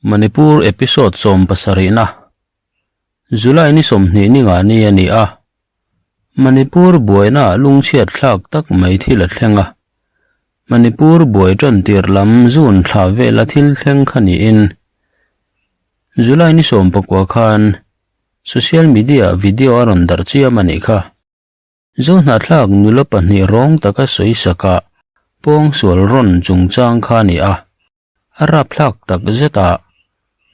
Manipur Episode 70 na July ni 20 ni nga ni a ni a. Manipur buaina lungchhiat thlak tak mai thil a thleng a. Manipur buai tan tir lam June thla vela thil thleng kha niin July ni 19 khan social media video a rawn darh chiam a nih kha. Zo hnahthlak nula pahnih rawng taka sawi saka pawng sual rawn chungchang kha a ni a. A rapthlak tak zet a,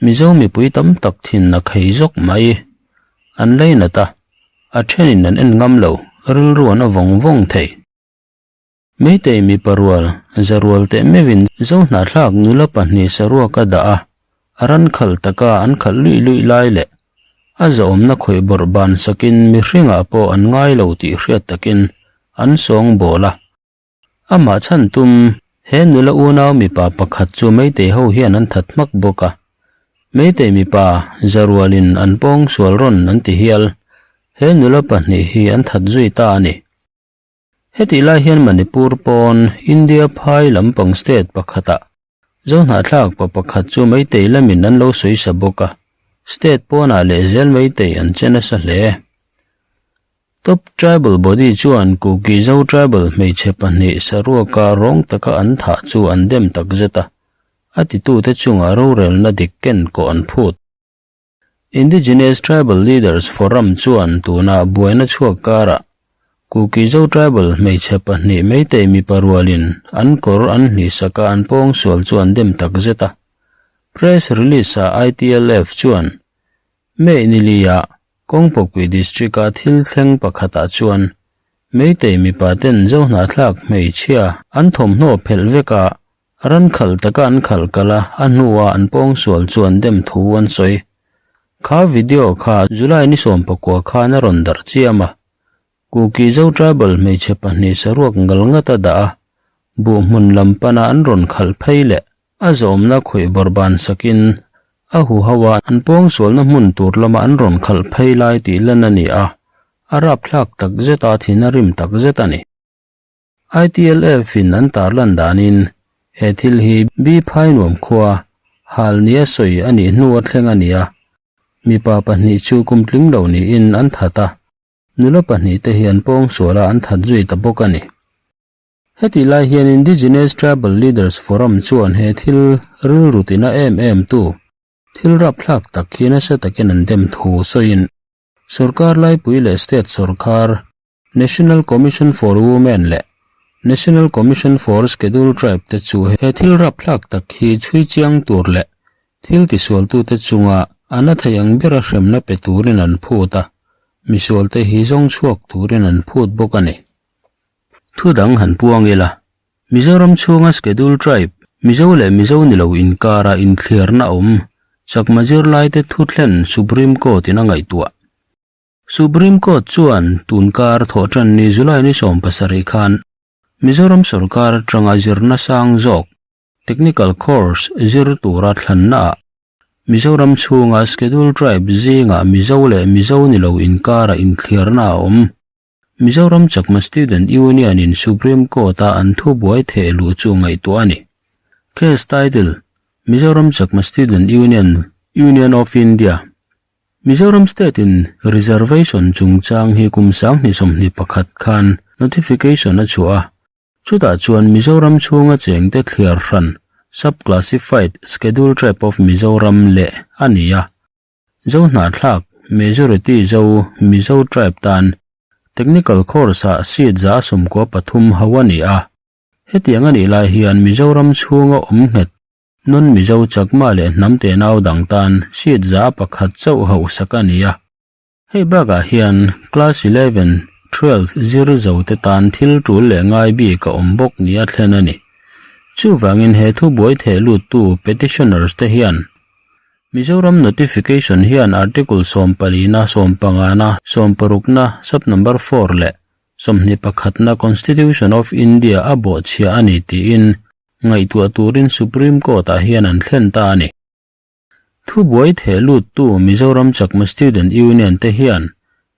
Mizo mipui tam tak thin a khei zawk mai. An lainat a, a thenin an en ngam lo, rilru an a vawng vawng thei. Meitei mipa rual, za rual teh meuhin Zo hnahthlak nula pahnih saruak a dah a, a ran khalh taka an khalh luih luih lai leh a zahawmna khawih bawrh ban sakin mihringah pawh an ngai lo tih hriat takin an sawng bawl a. Amah chhan tum, he nula unau mipa pakhat chu Meitei ho hian an that hmak bawk a. Meitei mipa zarualin an pawng sual rawn an ti hial, he nula pahnih hi an that zui ta a ni. Hetih lai hian Manipur pawn India phai lampang state pakhatah Zohnahthlak pa pakhat chu Meitei lamin an lo sawi sa bawk a, state pawnah leh zel Meitei an che nasa hle. Top Tribal Body chuan Kuki Zo Tribal hmeichhe pahnih saruaka rawng taka an thah chu an dem takzet a, a titute chungah rorelna dik ken kawh an phut. Indigenous Tribal Leaders Forum chuan tuna buaina chhuak karah Kuki Zo Tribal hmeichhe pahnih Meitei mipa rualin an kawr an hlihsak a an pawngsual chu an dem takzet a. Press release ah ITLF chuan May nili-ah Kawngpawkpui District-a thil thleng pakhatah chuan Meitei mipa ten Zo hnahthlak hmeichhia an thawmhnaw phelh vek a Ran khalh taka an khalh kal a, a hnuah an pawngsual chu an dem thu an sawi. Kha video kha July ni 19 khan a rawn darh chiam a. Kuki Zo Tribal hmeichhe pahnih saruak ngal ngat a dah a, buh hmun lam pana an rawn khalh phei leh a zawmna khawih bawrh ban sakin a huho a an pawngsualna hmun tur lama an rawn khalh phei lai tih lan a ni a, a rapthlak takzet a, thin a rim takzet a ni. ITLF in an tarlan danin he thil hi B phai nuam khua hal nia sawi a nih hnu a thleng a ni a, mipa pahnih chu kum tling lo niin an that a, nula pahnih te hi an pawngsual a an that zui ta bawk a ni. Hetih lai hian Indigenous Tribal Leaders Forum chuan he thil rilru tina em em tu thil rapthlak tak hi nasa takin an dem thu sawiin sorkar laipui leh state sorkar National Commission for Women leh National Commission for Scheduled Tribe te chu he thil rapthlak tak hi chhui chiang tur leh thil tisualtute chunga a na thei ang bera hremna pe turin an phut a, misualte hi zawng chhuak turin an phut bawk a ni. Thu dang han puang ila, Mizoram chhunga Scheduled Tribe, Mizo leh Mizo ni lo inkara inthliarna awm, Chakma zirlaite thuthlen Supreme Court-in a ngaihtuah. Supreme Court chuan tunkar thawhtan ni July ni 17 khan Mizoram sorkar atanga zirna sang zawk, technical course, zir tura thlannaah Mizoram chhunga Scheduled Tribe zingah Mizo leh Mizo ni lo inkara inthliarna a awm. Mizoram Chakma Student Union-in Supreme Court-a an thubuai theh luh chu ngaihtuah a ni. Case title, Mizoram Chakma Student Union, Union of India. Mizoram State in reservation chungchang hi kum 2021 khan notification a chhuah a, chutah chuan Mizoram chhunga chengte thliar hran, sub-classified Scheduled Tribe of Mizoram leh a ni a. Zo hnahthlak, majority Zo, Mizo tribe tan technical course ah seat 93 ho a ni a. Hetiang a nih lai hian Mizoram chhunga awm nghet Non Mizo Chakma leh hnam tenau dang tan seat 100 chauh hauhsak a ni a. Hei bakah hian Class 11, 12 zir zo te tan thil tul leh ngai bik a awm bawk nia thlen a ni. Chuvangin he thu buai theh luttu petitioners te hian Mizoram Notification hian Article 14 na, 15 na, 16 na, sub number 4 leh 21 na Constitution of India a bawhchhia a ni tiin ngaihtuah turin Supreme Court-ah hian an thlen ta a ni. Thubuai theh luttu Mizoram Chakma Student Union te hian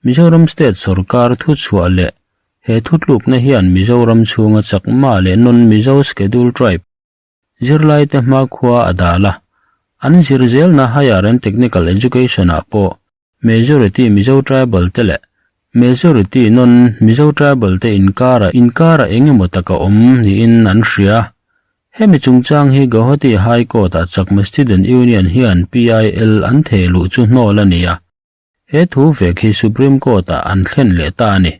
Mizoram State sorkar thuchhuah leh he thutlukna hian Mizoram chhunga Chakma leh non-Mizo Scheduled Tribe zirlaite hmakhua a dal a. An zir zelna Higher and Technical Education ah pawh Majority Mizo Tribal te leh Majority Non Mizo Tribal te inkara inkara eng emaw taka awm niin an hria. Hemi chungchang hi Guwahati High Court ah Chakma Student Union hian PIL an theh luh chu hnawl a ni a. He thu vek hi Supreme Court ah an thlen leh ta a ni.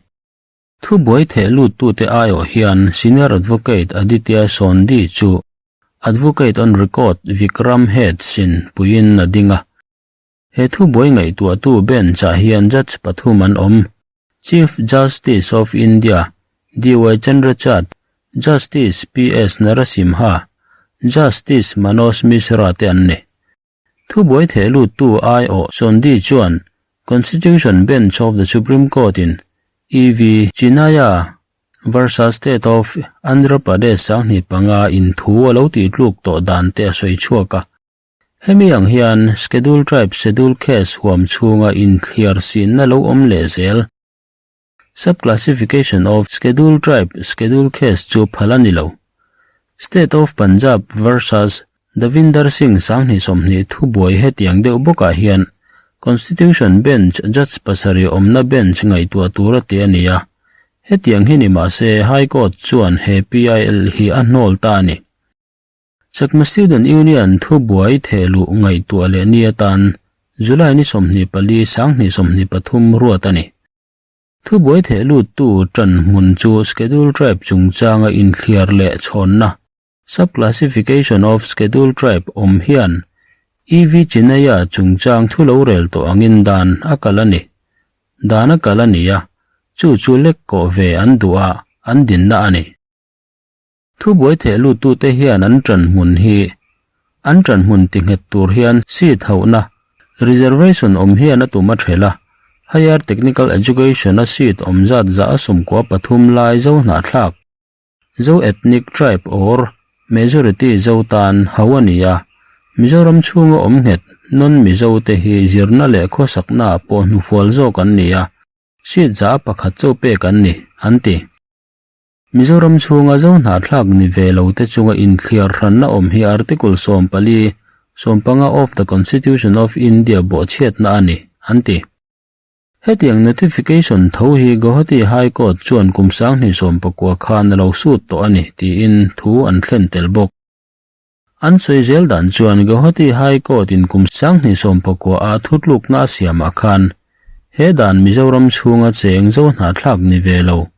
Thubuai theh luttute aiawh hian Senior Advocate Aditya Sondhi chu Advocate on Record Vikram Head-sin puiin a ding a. He thubuai ngaihtuahtu bench-ah hian judge pathum an awm, Chief Justice of India DY Chandrachud, Justice PS Narasimha, Justice Manoj Mishra te an ni. Thubuai theh luttu aiawh Sondhi chuan Constitution Bench of the Supreme Court-in EV Chinnaiah versus State of Andhra Pradesh 2005 in thu a lo tihtluk tawh dan te a sawi chhuak a. Hemi ang hian Schedule Tribe Schedule Caste huam chhunga inthliar sinna lo awm leh zel. Sub-classification of Schedule Tribe Schedule Caste chu phal a ni lo. State of Punjab versus Davinder Singh 2020 thubuai hetiang deuh bawkah hian Constitution Bench Judge pasarih awmna bench ngaihtuah tur a ti a ni a. Hetiang hi ni mahse High Court chuan he PIL hi a hnawl ta a ni. Chakma Student Union thubuai thehluh ngaihtuah leh ni atan July ni 24 2023 ruat a ni. Thubuai theh luttu ṭan hmun chu Schedule Tribe chungchanga inthliar leh chhawnna, Sub-classification of Schedule Tribe, awm hian EV Chinnaiya chungchang thu lo rel tawh angin dan a kal a ni. Dan a kal a ni a, chu chu lek kawh ve an duh a, an dinna a ni. Thubuai theh luttute hian an ṭan hmun hi an ṭan hmun tinghet tur hian seat hauhna, reservation, awm hian a tum a ṭhelh a, Higher Technical Education-a seat awm zat zah a 13 lai Zo hnahthlak, Zo ethnic tribe or majority Zo tan hauh a ni a, Mizoram chhunga awm nghet non-Mizo te hi zirna leh khawsaknaah pawh hnufual zawk an ni a, seat 1% chauh pek an ni, an ti. Mizoram chhunga zo hnahthlak ni ve lo te chunga inthliar hranna awm hi Article 14, 15 of the Constitution of India bawhchhiatna a ni, an ti. Hetiang notification tho hi Guwahati High Court chuan kum 2019 khan a lo sut tawh a ni tiin thu an thlen tel bawk. An sawi zel dan chuan Guwahati High Court in kum 2019 a thutlukna a siamah khan he dan Mizoram chhunga cheng zo hnahthlak ni ve lo,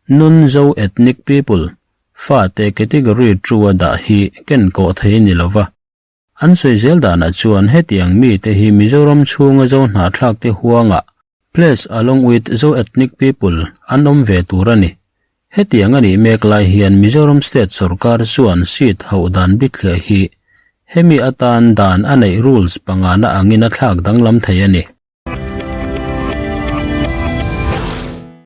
non-Zo ethnic people, fate category two a dah hi ken kawh thei ni lova. An sawi zel danah chuan hetiang mite hi Mizoram chhunga zo hnahthlak te huangah Place along with Zo ethnic people an awm ve tur a ni. Hetiang a nih mek lai hian Mizoram State sawrkar chuan seat hauh dan bithliah hi hemi atan dan a neih rules pangana angin a thlak danglam thei a ni.